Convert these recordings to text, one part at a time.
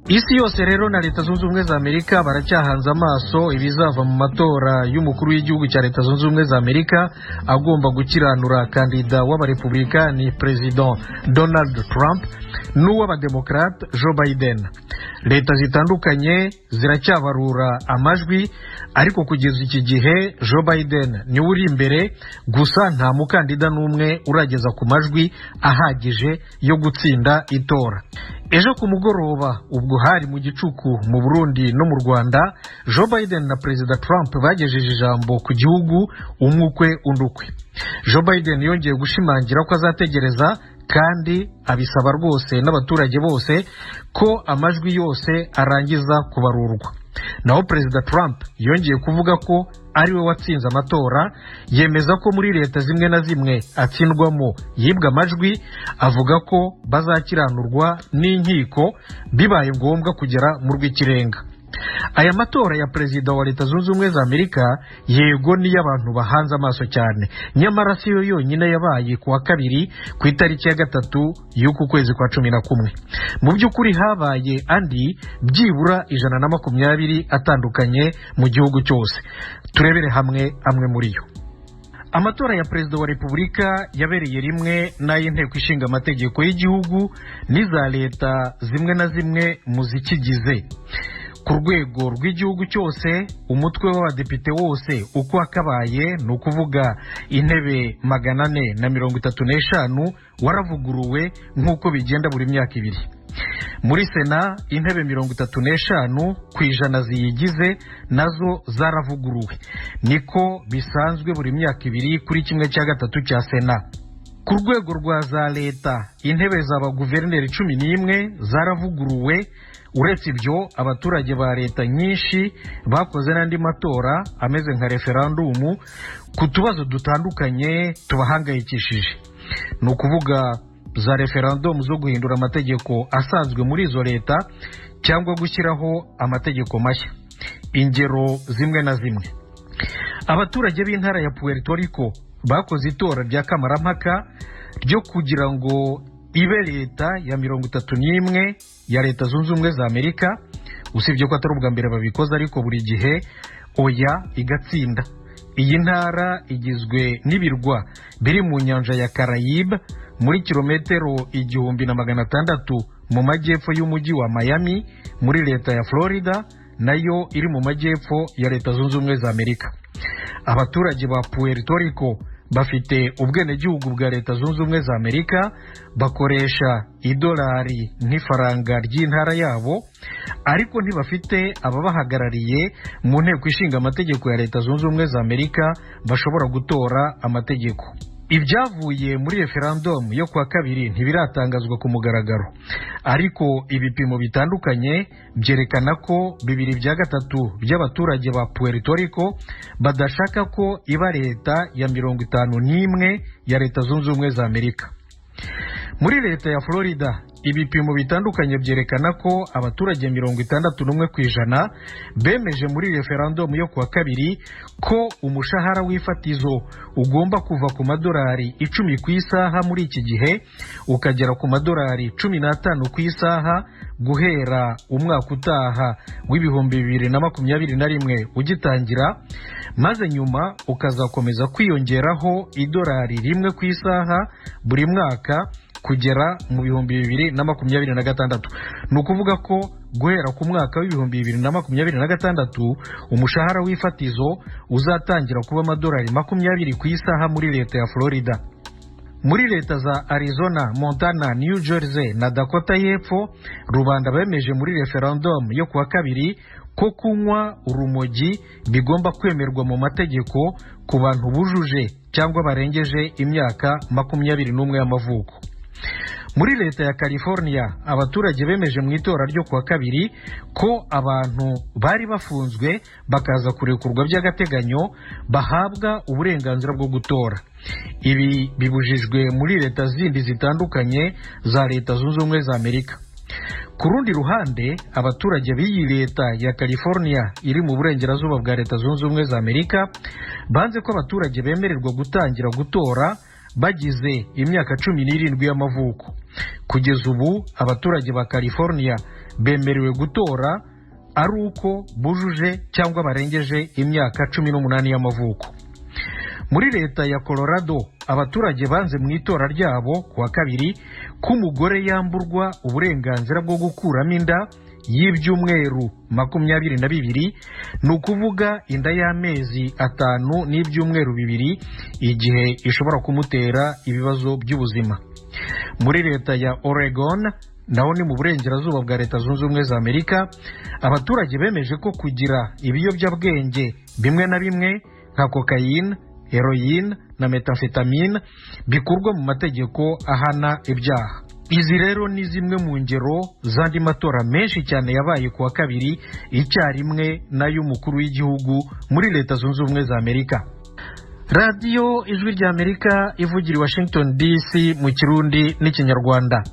Isi yose rero na Leta Zunze Ubumwe za Amerika baracyahanze amaso ibizava mu matora y'umukuru w'igihugu cya Leta Zunze Ubumwe za Amerika agomba gukiranura kandida w'abarepublikani Perezida Donald Trump n'uw'abademokrate Joe Biden. Leta zitandukanye ziracyabarura amajwi, ariko kugeza iki gihe Joe Biden niwe uri imbere, gusa nta mukandida n'umwe urageza ku majwi ahagije yo gutsinda itora. Ejo ku mugoroba ubwo hari mu gicuku mu Burundi no mu Rwanda, Joe Biden na Perezida Trump bagejeje ijambo ku gihugu, umwe ukwe undi ukwe. Joe Biden yongeye gushimangira ko azategereza kandi abisaba rwose n'abaturage bose ko amajwi yose arangiza kubarurwa. Naho Perezida Trump yongeye kuvuga ko ariwe watsinze amatora, yemeza ko muri leta zimwe na zimwe atsindwamo yibwa amajwi, avuga ko bazakiranurwa n'inkiko bibaye ngombwa kugera mu rw'ikirenga. Aya matora ya perezida wa Leta Zunze Ubumwe za Amerika yego niyo abantu bahanze amaso cyane, nyamara si yo yonyine yabaye ku wa kabiri ku itariki ya 3 y'uku kwezi kwa 11. Mu by'ukuri habaye andi byibura 120 atandukanye mu gihugu cyose. Turebere hamwe amwe muri yo. Amatora ya perezida wa repubulika yabereye rimwe n'ay'inteko ishinga amategeko y'igihugu n'iza leta zimwe na zimwe mu zikigize. Ku rwego rw'igihugu cyose, umutwe w'abadepite wose uko wakabaye, ni ukuvuga intebe 435, waravuguruwe nk'uko bigenda buri myaka ibiri. Muri Sena intebe 35 ku ijana ziyigize nazo zaravuguruwe, niko bisanzwe buri myaka ibiri kuri 1/3 cya Sena. Ku rwego rwa za leta intebe za guverineri 11 zaravuguruwe. Uretse ibyo, abaturage ba leta nyinshi bakoze n'andi matora ameze nka referandumu ku tubazo dutandukanye tubahangayikishije, ni ukuvuga za referandumu zo guhindura amategeko asanzwe muri izo leta cyangwa gushyiraho amategeko mashya. Ingero zimwe na zimwe: abaturage b'intara ya Puerto Rico bakoze itora rya kamarampaka ryo kugira ngo ibe leta ya 31 ya Leta Zunze Ubumwe za Amerika, usibye ko atari ubwa mbere babikoze, ariko buri gihe oya igatsinda. Iyi ntara igizwe n'ibirwa biri mu nyanja ya Karayibe, muri kilometero 1600 mu majyepfo y'umujyi wa Miami muri leta ya Florida, nayo iri mu majyepfo ya Leta Zunze Ubumwe za Amerika. Abaturage ba Puerto Rico bafite ubwenegihugu bwa Leta Zunze Ubumwe za Amerika, bakoresha idolari nk'ifaranga ry'intara yabo, ariko ntibafite ababahagarariye mu nteko ishinga amategeko ya Leta Zunze Ubumwe za Amerika bashobora gutora amategeko. Ibyavuye muri referandumu yo kuwa kabiri ntibiratangazwa ku mugaragaro, ariko ibipimo bitandukanye byerekana ko 2/3 by'abaturage ba Puerto Rico badashaka ko iba leta ya 51 ya Leta Zunze Ubumwe za Amerika. Muri leta ya Florida ibipimo bitandukanye byerekana ko abaturage 61% bemeje muri referandumu yo kuwa kabiri ko umushahara w'ifatizo ugomba kuva ku madolari 10 ku isaha muri iki gihe ukagera ku madolari 15 ku isaha guhera umwaka utaha w'2021 ugitangira, maze nyuma ukazakomeza kwiyongeraho idolari 1 ku isaha buri mwaka kugera mu 2026. Ni ukuvuga ko guhera ku mwaka w'2026 umushahara w'ifatizo uzatangira kuba amadolari 20 ku isaha muri leta ya Florida. Muri leta za Arizona, Montana, New Jersey na Dakota y'Epfo, rubanda bemeje muri referendum yo kuwa kabiri ko kunywa urumogi bigomba kwemerwa mu mategeko ku bantu bujuje cyangwa barengeje imyaka 21 y'amavuko. Muri leta ya California abaturage bemeje mu itora ryo kuwa kabiri ko abantu bari bafunzwe bakaza kurekurwa by'agateganyo bahabwa uburenganzira bwo gutora. Ibi bibujijwe muri leta zindi zitandukanye za Leta Zunze Ubumwe za Amerika. Ku rundi ruhande, abaturage b'iyi leta ya California iri mu burengerazuba bwa Leta Zunze Ubumwe za Amerika banze ko abaturage bemererwa gutangira gutora bagize imyaka 17 y'amavuko. Kugeza ubu abaturage ba California bemerewe gutora ari uko bujuje cyangwa barengeje imyaka 18 y'amavuko. Muri leta ya Colorado, abaturage banze mu itora ryabo ku wa kabiri ko umugore yamburwa uburenganzira bwo gukuramo inda y'ibyumweru 22, ni ukuvuga inda y'amezi 5 n'ibyumweru 2, igihe ishobora kumutera ibibazo by'ubuzima. Muri leta ya Oregon, naho ni mu burengerazuba bwa Leta Zunze Ubumwe za Amerika, abaturage bemeje ko kugira ibiyobyabwenge bimwe na bimwe nka kokayine, heroine na methamphetamine bikurwa mu mategeko ahana ibyaha. Izi rero ni zimwe mu ngero z'andi matora menshi cyane yabaye ku wa kabiri icyarimwe n'ay'umukuru w'igihugu muri Leta Zunze Ubumwe za Amerika. Radiyo Ijwi rya Amerika ivugira i Washington DC mu Kirundi n'Ikinyarwanda.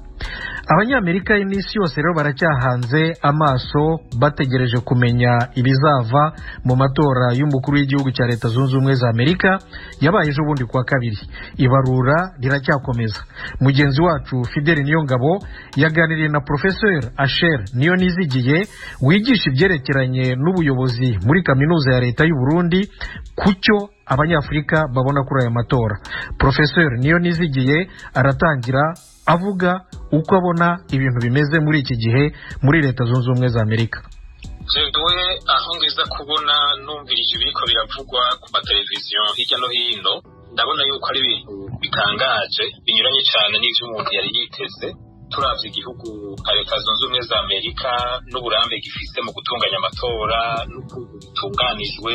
Abanyamerika n'isi yose rero baracyahanze amaso, bategereje kumenya ibizava mu matora y'umukuru w'igihugu cya Leta Zunze Ubumwe za Amerika yabaye ejo bundi kuwa kabiri. Ibarura riracyakomeza. Mugenzi wacu Fideli Niyongabo yaganiriye na Professeur Asher Niyonizigiye, wigisha ibyerekeranye n'ubuyobozi muri Kaminuza ya Leta y'u Burundi, ku cyo Abanyafurika babona kuri aya matora. Professeur Niyonizigiye aratangira avuga uko abona ibintu bimeze muri iki gihe muri Leta Zunze Ubumwe za Amerika. Jewe aho ngeza kubona, numvirije ibiriko biravugwa ku mateleviziyo hirya no hino, ndabona yuko ari ibintu bitangaje, binyuranye cyane n'ivyo umuntu yari yiteze. Turavye igihugu nka Leta Zunze Ubumwe za Amerika n'uburambe gifise mu gutunganya amatora, n'ukuntu bitunganijwe,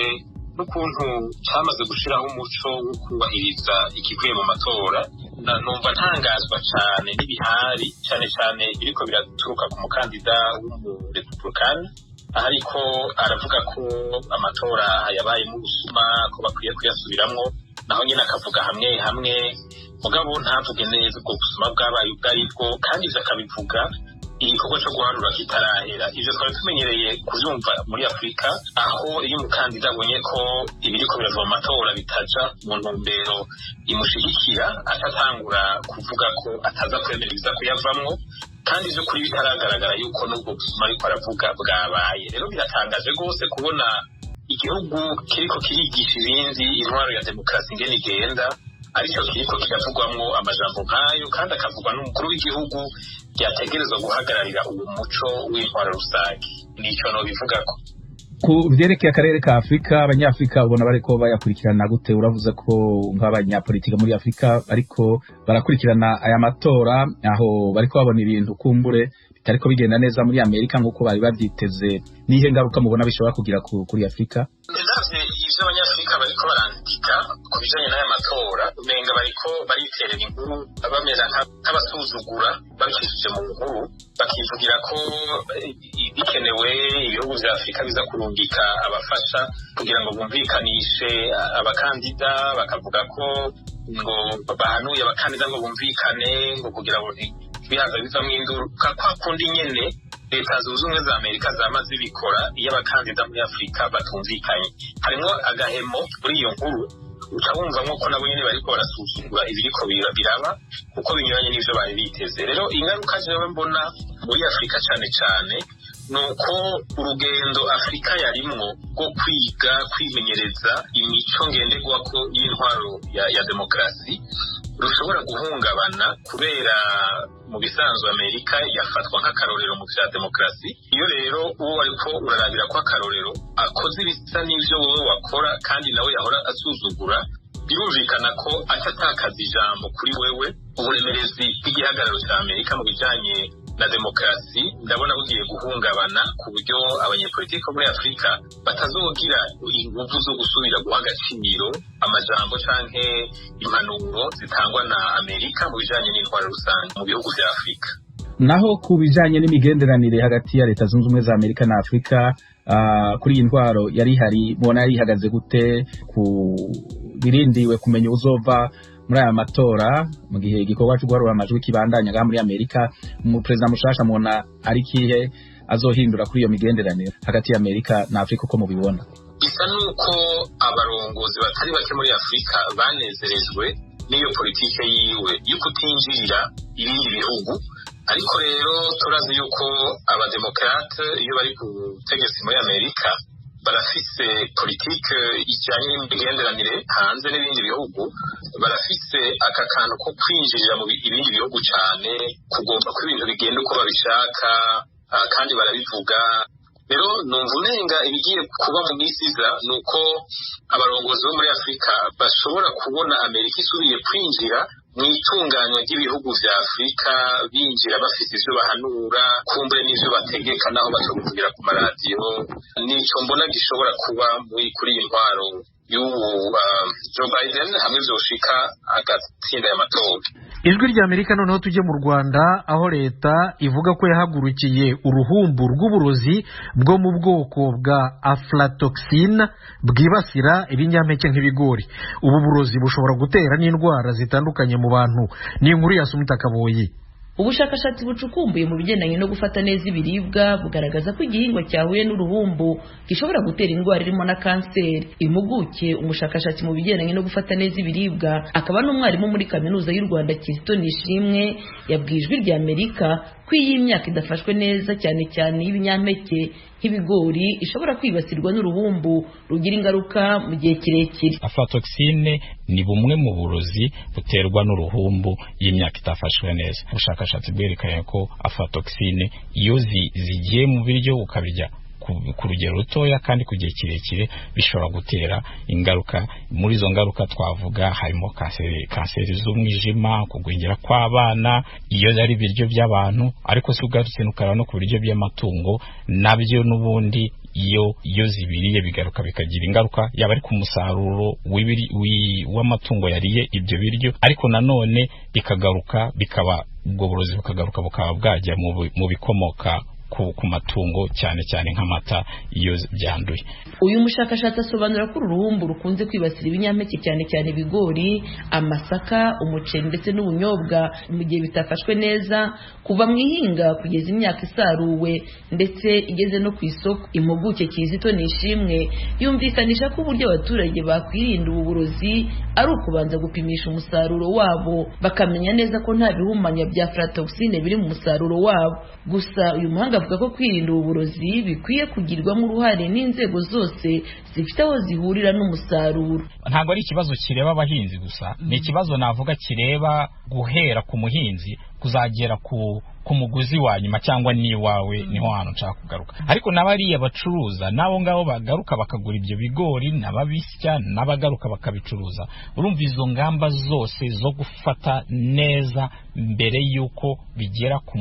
n'ukuntu cyamaze gushiraho umuco wo kubahiriza ikivuye mu matora, numva ntangazwa cyane n'ibihari, cyane cyane biriko biraturuka ku mukandida w'umurepublikani, aho ariko aravuga ko amatora yabayemo ubusuma, ko bakwiye kuyasubiramwo. Naho nyine akavuga hamwe hamwe, mugabo ntavuge neza ubwo busuma bwabaye ubwo ari bwo, kandi ivyo akabivuga igikorwa cyo guharura kitarahera. Ivyo twari tumenyereye kuvyumva muri Afurika, aho iyo umukandida abonye ko ibiriko birava mu matora bitaja mu ntumbero imushigikira, atatangura kuvuga ko ataza kwemera ibiza kuyavamwo, kandi vy'ukuri bitaragaragara yuko n'ubwo busuma ariko aravuga bwabaye. Rero biratangaje rwose kubona igihugu kiriko kirigisha ibindi intwaro ya demokarasi ingene igenda, aricyo kiriko kiravugwamwo amajambo nk'ayo, kandi akavugwa n'umukuru w'igihugu ryategerezwa guhagararira uwo muco w'intwaro rusange. Nico nobivugako. Ku vyerekeye akarere ka Afurika, Abanyafurika ubona bariko bayakurikirana gute? Uravuze ko nk'abanyapolitika muri Afurika bariko barakurikirana aya matora, aho bariko babona ibintu kumbure bitariko bigenda neza muri Amerika nk'uko bari bavyiteze. Nihe ngaruka mubona bishobora kugira kuri Afurika? Ndavye ivyo Abanyafurika bariko barandika ku bijanye n'aya matora, umenga bariko bariterera inkuru, bamera nk'abasuzugura babicishije mu nkuru, bakivugira ko bikenewe ibihugu vya Afurika biza kurungika abafasha kugira ngo bumvikanishe abakandida, bakavuga ko ngo bahanuye abakandida ngo bumvikane, ngo kugira ngo ntibihaza bivamwo induru, kwa kundi nyene Leta Zunze Ubumwe za Amerika zama zibikora iyo abakandida muri Afurika batumvikanye. Harimwo agahemo muri iyo nkuru, uca wumvamwo ko nabo nyene bariko barasuzugura ibiriko biraba, kuko binyuranye n'ivyo bari biteze. Rero ingaruka jewe mbona muri Afurika cane cane ni uko urugendo Afurika yarimwo rwo kwiga kwimenyereza imico ngenderwako y'intwaro ya demokarasi rushobora guhungabana, kubera mu bisanzwe Amerika yafatwa nk'akarorero mu vya demokarasi. Iyo rero uwo ariko urarabira ko akarorero akoze ibisa n'ivyo wowe wakora, kandi nawe yahora asuzugura, birumvikana ko atatakaza ijambo kuri wewe. Uburemerezi bw'igihagararo cya Amerika mu bijanye na demokarasi ndabona bugiye guhungabana, ku buryo abanyepolitiki bo muri Afurika batazogira inguvu zo gusubira guha agaciro amajambo canke impanuro zitangwa na Amerika mu bijanye n'intwaro rusange mu bihugu vya Afurika. Naho ku bijanye n'imigenderanire hagati ya Leta Zunze Ubumwe za Amerika na Afurika, kuri iyi ntwaro yari ihari, mubona yari ihagaze gute ku birindiwe kumenya uzova Muri aya matora, mu gihe igikorwa cyo guharura amajwi kibandanya ngaha muri Amerika, mu perezida mushasha mubona ari kihe azohindura kuri iyo migenderanire hagati ya Amerika na Afrika uko mubibona? Bisa nuko abarongozi batari bake muri Afurika banezerejwe n'iyo politike yiwe yo kutinjirira ibindi bihugu. Ariko rero turazi yuko abademokrate iyo bari ku butegetsi muri Amerika barafise politike ijyanye n'imigenderanire hanze n'ibindi bihugu, barafise aka kantu ko kwinjirira mu ibindi bihugu cyane, kugomba ko ibintu bigenda uko babishaka, kandi barabivuga. Rero numva umenga ibigiye kuba mu minsi iza ni uko abarongozi bo muri Afurika bashobora kubona Amerika isubiye kwinjira mu itunganywa ry'ibihugu vya Afurika, binjira bafise ivyo bahanura, kumbure n'ivyo bategeka, naho batabivugira ku maradiyo. Nico mbona gishobora kuba kuri iyi ntwaro y'ubu Joe Biden, hamwe vyoshika agatsinda aya matora. Ijwi rya Amerika. Noneho tujye mu Rwanda, aho leta ivuga ko yahagurukiye uruhumbu rw'uburozi bwo mu bwoko bwa aflatoxine bwibasira ibinyampeke nk'ibigori. Ubu burozi bushobora gutera n'indwara zitandukanye mu bantu. Ni inkuru ya Sumita Kaboyi. Ubushakashatsi bucukumbuye mu bigendanye no gufata neza ibiribwa bugaragaza ko igihingwa cyahuye n'uruhumbu gishobora gutera indwara irimo na kanseri. Impuguke umushakashatsi mu bigendanye no gufata neza ibiribwa, akaba n'umwarimu muri Kaminuza y'u Rwanda, Kizito Nishimwe, yabwiye Ijwi rya Amerika ko iyo imyaka idafashwe neza, cyane cyane y'ibinyampeke nk'ibigori, ishobora kwibasirwa n'uruhumbu rugira ingaruka mu gihe kirekire. Aflatoxine ni bumwe mu burozi buterwa n'uruhumbu y'imyaka itafashwe neza. Ubushakashatsi bwerekanye ko aflatoxine iyo zigiye mu biryo ukabirya ku rugero rutoya kandi ku gihe kirekire, bishobora gutera ingaruka. Muri izo ngaruka twavuga harimo kanseri z'umwijima, kugwingira kw'abana iyo ari ibiryo by'abantu. Ariko si ugarutse ukareba no ku biryo by'amatungo, nabyo n'ubundi iyo zibiriye bigaruka bikagira ingaruka, yaba ari ku musaruro w'amatungo yariye ibyo biryo, ariko nanone bikagaruka bikaba ubwo burozi bukagaruka bukaba bwajya mu bikomoka ku matungo, cyane cyane nk'amata iyo byanduye. Uyu mushakashatsi asobanura ko uru ruhumbu rukunze kwibasira ibinyampeke, cyane cyane ibigori, amasaka, umuceri ndetse n'ubunyobwa, mu gihe bitafashwe neza kuva mu ihinga kugeza imyaka isaruwe ndetse igeze no ku isoko. Impuguke Kizito Nishimwe yumvikanisha ko uburyo abaturage bakwirinda ubu burozi ari ukubanza gupimisha umusaruro wabo, bakamenya neza ko nta bihumanya bya aflatoxine biri mu musaruro wabo. Gusa uyu muhanga avuga ko kwirinda ubu burozi bikwiye kugirwamo uruhare n'inzego zose zifite aho zihurira n'umusaruro. Ntabwo ari ikibazo kireba abahinzi gusa, ni ikibazo navuga kireba guhera ku muhinzi kuzagera ku muguzi wa nyuma cyangwa n'iwawe. Niho hantu nshaka kugaruka. Ariko n'abariya bacuruza n'abo ngabo bagaruka bakagura ibyo bigori, n'ababisya, n'abagaruka bakabicuruza, urumva izo ngamba zose zo gufata neza mbere y'uko bigera ku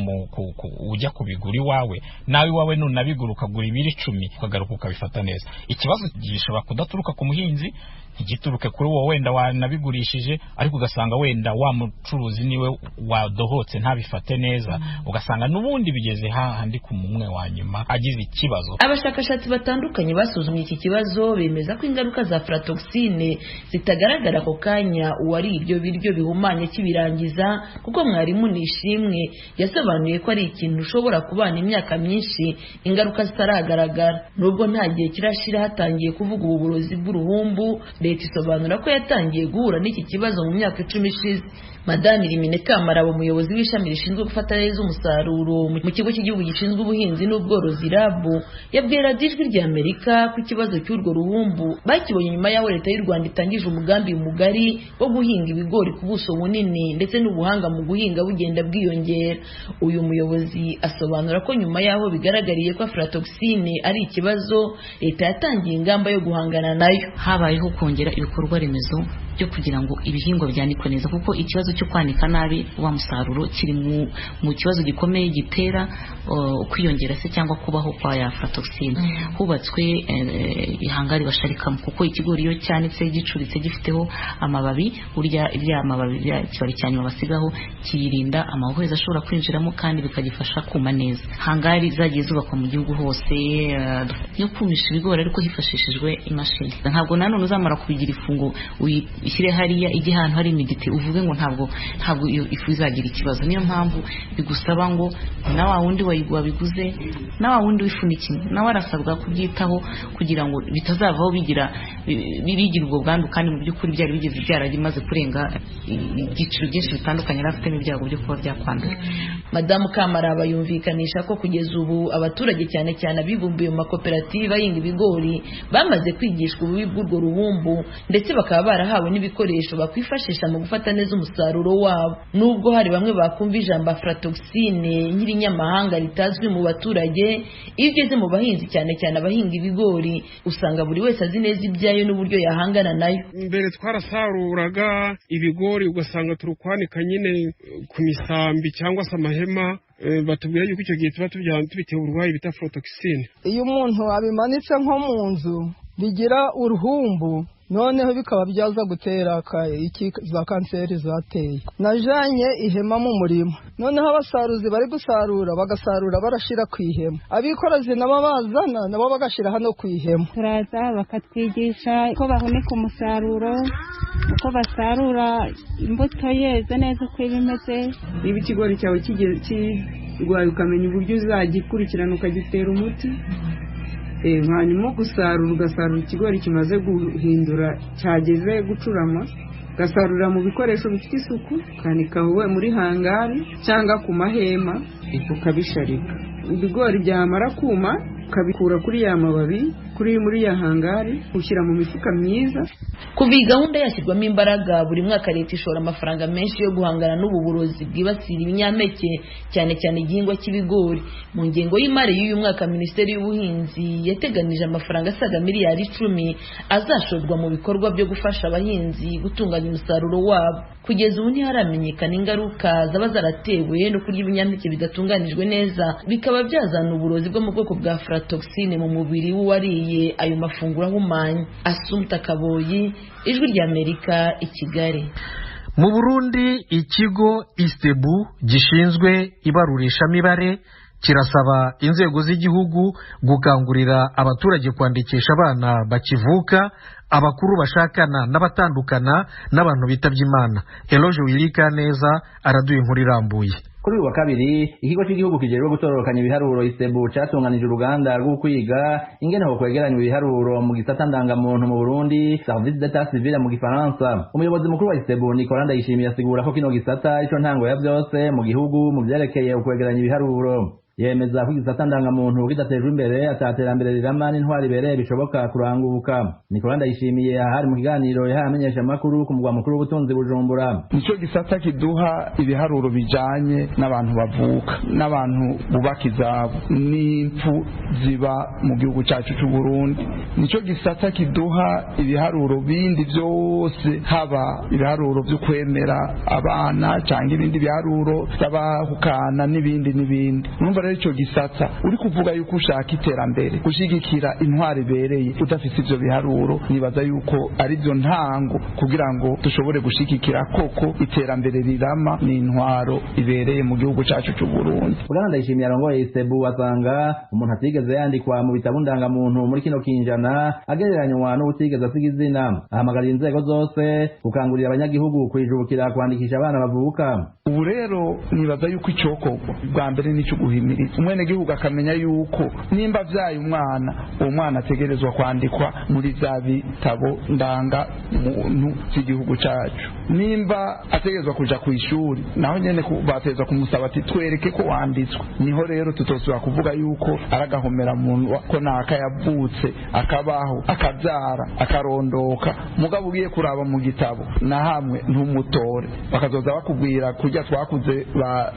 ujya kubigura iwawe, nawe iwawe nunabigura ukagura ibiro 10, ukagaruka ukabifata neza. Ikibazo gishobora kudaturuka ku muhinzi, ntigituruke kuri wowe wenda wanabigurishije, ariko ugasanga wenda wa mucuruzi niwe wadohotse ntabifate neza, ugasanga n'ubundi bigeze hahandi ku mumwe wa nyuma agize ikibazo. Abashakashatsi batandukanye basuzumye iki kibazo bemeza ko ingaruka za aflatoxine zitagaragara ako kanya uwari ibyo biryo bihumanye kibirangiza, kuko mwarimu Nishimwe yasobanuye ko ari ikintu ushobora kubana imyaka myinshi ingaruka zitaragaragara. Nubwo nta gihe kirashira hatangiye kuvuga ubu burozi bw'uruhumbu, leta isobanura ko yatangiye guhura n'iki kibazo mu myaka 10 ishize. Madame Rimine Kamarabo, umuyobozi w'ishami rishinzwe gufata neza umusaruro mu kigo cy'igihugu gishinzwe ubuhinzi n'ubworozi RAB, yabwiye Radiyo Ijwi rya Amerika ko ikibazo cy'urwo ruhumbu bakibonye nyuma y'aho leta y'u Rwanda itangije umugambi mugari wo guhinga ibigori ku buso bunini, ndetse n'ubuhanga mu guhinga bugenda bwiyongera. Uyu muyobozi asobanura ko nyuma y'aho bigaragariye ko aflatoxine ari ikibazo, leta yatangiye ingamba yo guhangana nayo. Habayeho kongera ibikorwa remezo byo kugira ngo ibihingwa byanikwe neza, kuko ikibazo cyo kwanika nabi wa musaruro kiri mu kibazo gikomeye gitera kwiyongera se cyangwa kubaho kwa ya aflatoxine. Hubatswe ihangari basharikamo, kuko ikigori iyo cyanitse gicuritse gifiteho amababi, burya ibya mababi ikibabi cya nyuma basigaho kiyirinda amahuhwezi ashobora kwinjiramo kandi bikagifasha kuma neza. Hangari zagiye zubakwa mu gihugu hose yo kumisha ibigori, ariko hifashishijwe imashini. Ntabwo nanone uzamara kubigira ifungo Ishyire hariya ijye ahantu hari imigiti, uvuge ngo ntabwo iyo ifu izagira ikibazo. Niyo mpamvu bigusaba ngo na wa wundi wabiguze na wa wundi wifunikiye nawe arasabwa kubyitaho kugira ngo bitazavaho bigira ubwo bwandu, kandi mu by'ukuri byari bigeze byaragimaze kurenga ibyiciro byinshi bitandukanye, yari afitemo ibyago byo kuba byakwandura. Madamu Kamaraba yumvikanisha ko kugeza ubu abaturage cyane cyane abibumbiye mu makoperative ahinga ibigori bamaze kwigishwa ububi bw'urwo ruhumbu, ndetse bakaba barahawe n'ibikoresho bakwifashisha mu gufata neza umusaruro wabo. Nubwo hari bamwe bakumva ijambo aflatoxine nk'irinyamahanga ritazwi mu baturage, iyo ugeze mu bahinzi cyane cyane abahinga ibigori usanga buri wese azi neza ibyayo n'uburyo yahangana nayo. Mbere twarasaruraga ibigori ugasanga turukwanika nyine ku misambi cyangwa se amahema, batubwira yuko icyo gihe tuba tubitewe uburwayi bita aflatoxine. Iyo umuntu abimanitse nko mu nzu bigira uruhumbu, noneho bikaba byaza gutera za kanseri zateye. Najanye ihema mu murima, noneho abasaruzi bari gusarura bagasarura barashira ku ihema, abikorezi nabo bazana nabo bagashira hano ku ihema. Turaza bakatwigisha uko bahunika umusaruro, uko basarura imbuto yeze neza uko iba imeze. Niba ikigori cyawe kirwaye ukamenya uburyo uzagikurikirana ukagitera umuti, hanyuma gusarura ugasarura ikigori kimaze guhindura cyageze gucurama, ugasarurira mu bikoresho bifite isuku, ukanika muri hangari cyangwa ku mahema ukabisharika. Ibigori byamara kuma ukabikura kuri ya mababi kuri muri ya hangari ushyira mu mifuka myiza. Kuva iyi gahunda yashyirwamo imbaraga, buri mwaka leta ishora amafaranga menshi yo guhangana n'ubu burozi bwibasira ibinyampeke cyane cyane igihingwa cy'ibigori. Mu ngengo y'imari y'uyu mwaka, Minisiteri y'Ubuhinzi yateganije amafaranga asaga miliyari 10 azashorwa mu bikorwa byo gufasha abahinzi gutunganya umusaruro wabo. Kugeza ubu ntiharamenyekana ingaruka zaba zaratewe no kurya ibinyampeke bidatunganijwe neza, bikaba byazana uburozi bwo mu bwoko bwa aflatoxine mu mubiri w'uwariye ayo mafunguro ahumanye. Asumta Kaboyi, Ijwi ry'Amerika, i Kigali. Mu Burundi, ikigo Istebu gishinzwe ibarurishamibare kirasaba inzego z'igihugu gukangurira abaturage kwandikisha abana bakivuka, abakuru bashakana n'abatandukana, n'abantu bitabye Imana. Eloge Wirika neza araduye inkuru irambuye. Kuri uyu wa kabiri, ikigo cy'igihugu kijejwe gutororokanya ibiharuro Istebu catunganije uruganda rwo kwiga ingene ho kwegeranya ibiharuro mu gisata ndangamuntu mu Burundi, service d'état civil mu gifaransa. Umuyobozi mukuru wa Istebu Nicolas Ndayishimiye asigura ko kino gisata ico ntango ya vyose mu gihugu mu vyerekeye ukwegeranya ibiharuro. Yemeza ko igisata ndangamuntu kidatejwe imbere ataterambere rirama n'intwari ibereye bishoboka kuranguka. Nicolas Ndayishimiye ahari mu kiganiro yahaye amenyeshamakuru ku mugwa mukuru w'ubutunzi Bujumbura. Nico gisata kiduha ibiharuro bijanye n'abantu bavuka n'abantu bubaka izabo n'impfu ziba mu gihugu cyacu cy'u Burundi. Nico gisata kiduha ibiharuro bindi byose, haba ibiharuro byo kwemera abana cyangwa ibindi biharuro by'abahukana n'ibindi n'ibindi. Urumva rero ico gisata uri kuvuga yuko ushaka iterambere, gushigikira intwari ibereye, udafise ivyo biharuro nibaza yuko ari byo ntango kugira ngo dushobore gushigikira koko iterambere rirama n'intwaro ibereye mu gihugu cyacu cy'u Burundi. Bwana Ndayishimiye arongoye Istebu asanga umuntu atigeze yandikwa mu bitabo ndangamuntu muri kino kinjana agereranywa n'utigeze asiga izina. Ahamagarira inzego zose gukangurira abanyagihugu kwijubukira kwandikisha abana bavuka. Ubu rero nibaza yuko icokorwa bwa mbere nico guhimiriza umwenegihugu akamenya yuko nimba avyaye umwana, uwo mwana ategerezwa kwandikwa muri vya bitabo ndanga muntu vy'igihugu cacu. Nimba ategerezwa kuja kw'ishuri naho nyene bateza kumusaba ati twereke ko wanditswe. Niho rero tutosubira kuvuga yuko aragahomera muntu ko naka yavutse akabaho akavyara akarondoka, mugabo ugiye kuraba mu gitabo na hamwe ntumutore, bakazoza bakubwira kurya twakuze ba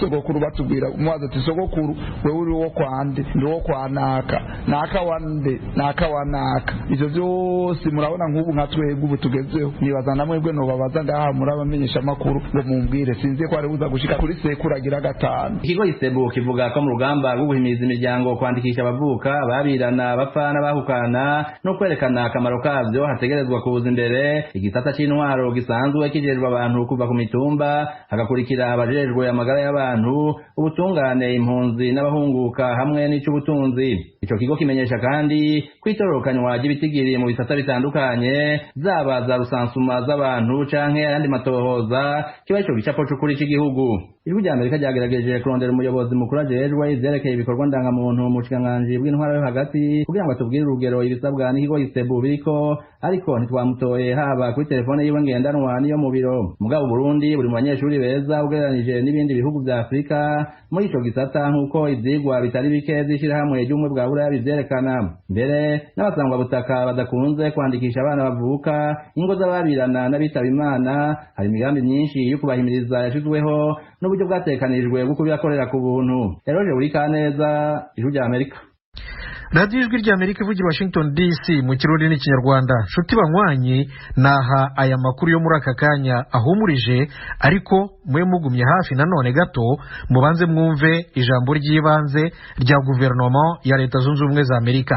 sogokuru batubwira umubaza ati sogokuru wewe uri wo kwande ndi wo kwa naka naka wande naka wa naka. Ivyo vyose murabona nk'ubu nka twebwe ubu tugezeho, nibaza na mwebwe nobabaza ngaha murabamenyesha amakuru ngo mumbwire, sinzi ko ari buza gushika kuri sekuragira gatanu. Ikigo Istebu kivuga ko mu rugamba rwo guhimiriza imiryango kwandikisha abavuka, ababirana, abapfa n'abahukana no kwerekana akamaro kavyo hategerezwa kuza imbere igisata c'intwaro gisanzwe kijejwe abantu kuva ku mitumba, hagakurikira abajejwe amagara y'abantu, ubutungane, impunzi n'abahunguka hamwe n'ic'ubutunzi. Ico kigo kimenyesha kandi kwitororokanywa ry'ibitigiri mu bisata bitandukanye, zaba za rusansuma z'abantu canke ayandi matohoza, kiba ico gicapo c'ukuri c'igihugu. Ijwi rya Amerika ryagerageje kurondera umuyobozi mukuru ajejwe ivyerekeye ibikorwa ndangamuntu mu bushikiranganji bw'intwaro yo hagati kugira ngo atubwire urugero ibisabwa n'ikigo ISEBU biriko, ariko ntitwamutoye haba kuri telefone yiwe ngendanwa n'iyo mu biro. Mugabo Burundi buri mu banyeshuri beza ugereranije n'ibindi bihugu vya Afurika muri ico gisata, nk'uko ivyigwa bitari bike vy'ishirahamwe ry'ubumwe bwa Buraya bivyerekana. Mbere n'abasangwabutaka badakunze kwandikisha abana bavuka, ingo z'ababirana n'abitaba Imana, hari imigambi myinshi yo kubahimiriza yashizweho n'uburyo bwatekanijwe bwo kubibakorera ku buntu. Eroje Burikaneza, Ijwi rya Amerika. Radiyo Ijwi rya Amerika ivugira Washington DC mu Kirundi n'Ikinyarwanda. Nshuti banywanyi, naha aya makuru yo muri aka kanya ahumurije, ariko mwe mugumye hafi nanone gato mubanze mwumve ijambo ry'ibanze rya guverinoma ya Leta Zunze Ubumwe za Amerika.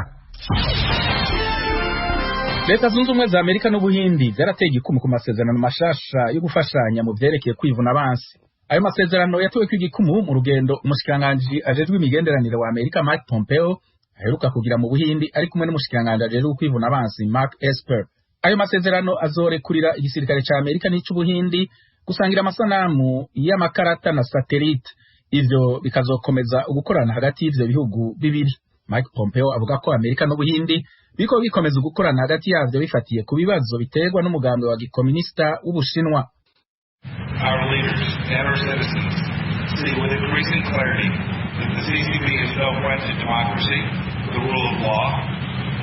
Leta Zunze Ubumwe za Amerika n'Ubuhindi byarateye igikumu ku masezerano mashasha yo gufashanya mu vyerekeye kwivuna abansi. Ayo masezerano yateweko igikumu mu rugendo umushikiranganji ajejwe imigenderanire wa Amerika Mike Pompeo aheruka kugira mu Buhindi ari kumwe n'umushikiranganji ajejwe kwivuna abansi Mark Esper. Ayo masezerano azorekurira igisirikare ca Amerika n'ic'Ubuhindi gusangira amasanamu y'amakarata na satellite. Ivyo bikazokomeza ugukorana hagati y'ivyo bihugu bibiri. Mike Pompeo avuga ko Amerika n'Ubuhindi biko bikomeza ugukorana hagati yavyo bifatiye ku bibazo biterwa n'umugambi wa gikomunista w'Ubushinwa. Our leaders and our citizens see with increasing clarity that the CCP is no friend to democracy, the rule of law,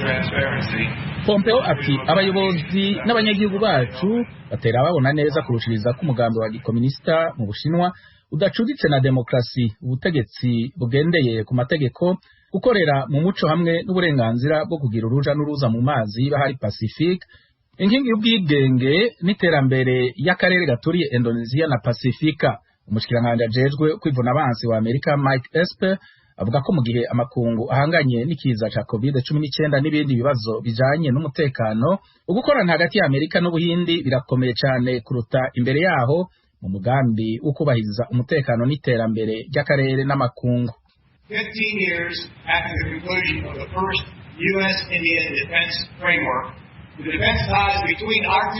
transparency. Pompeo ati abayobozi n'abanyagihugu bacu batera babona neza kurushiriza ko umugambi wa gikomunista mu Bushinwa udacuditse na demokrasi, ubutegetsi bugendeye ku mategeko, gukorera mu muco hamwe n'uburenganzira bwo kugira uruja n'uruza mu mazi y'ibahari Pacific, inkingi y'ubwigenge n'iterambere y'akarere gaturiye Indonesia na Pasifika. Umushikiranganji ajejwe kwivuna abansi wa Amerika Mike Esper avuga ko mu gihe amakungu ahanganye n'ikiza ca COVID-19 n'ibindi bibazo bijanye n'umutekano, ugukorana hagati ya Amerika n'Ubuhindi birakomeye cane kuruta imbere yaho mu mugambi wo kubahiriza umutekano n'iterambere ry'akarere n'amakungu. 15 years after the conclusion of the first U.S.-Indian defense framework, the defense ties between our two